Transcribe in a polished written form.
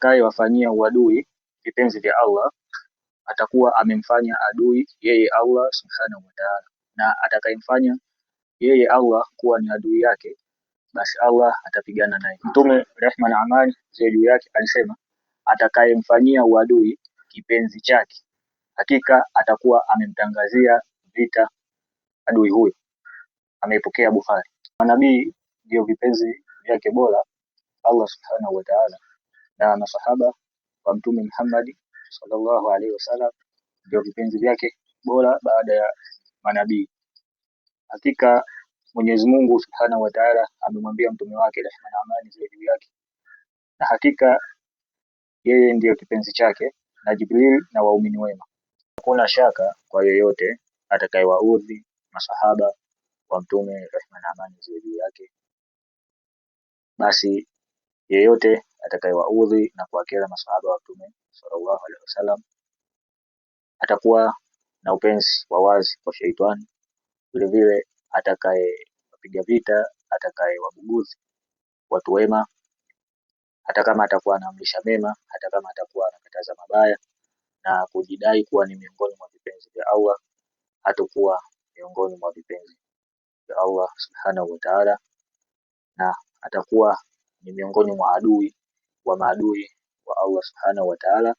Atakayewafanyia uadui vipenzi vya Allah atakuwa amemfanya adui yeye Allah subhanahu wa ta'ala, na atakayemfanya yeye Allah kuwa ni adui yake, basi Allah atapigana naye. Mtume, rehma na amani ziwe juu yake, alisema atakayemfanyia uadui kipenzi chake, hakika atakuwa amemtangazia vita adui huyo. Ameipokea Bukhari. Manabii ndio vipenzi vyake bora Allah subhanahu wa ta'ala, na masahaba wa Mtume Muhammad sallallahu alaihi wasallam ndio vipenzi vyake bora baada ya manabii. Hakika Mwenyezi Mungu subhanahu wa ta'ala amemwambia mtume wake, rehma na amani ziwe juu yake, na hakika yeye ndiyo kipenzi chake na Jibril na waumini wema. Hakuna shaka kwa yeyote atakayewaudhi masahaba wa mtume, rehma na amani ziwe juu yake, basi yeyote atakayewaudhi na kuwakera masahaba wa mtume sallallahu alaihi wasallam atakuwa na upenzi wa wazi kwa sheitani. Vile vile atakayewapiga vita, atakayewabughudhi watu wema, hata kama atakuwa anaamrisha mema, hata kama atakuwa anakataza mabaya na kujidai kuwa ni miongoni mwa vipenzi vya Allah, hatakuwa miongoni mwa vipenzi vya Allah subhanahu wa ta'ala, na atakuwa ni miongoni mwa adui wa maadui wa Allah subhanahu wa ta'ala.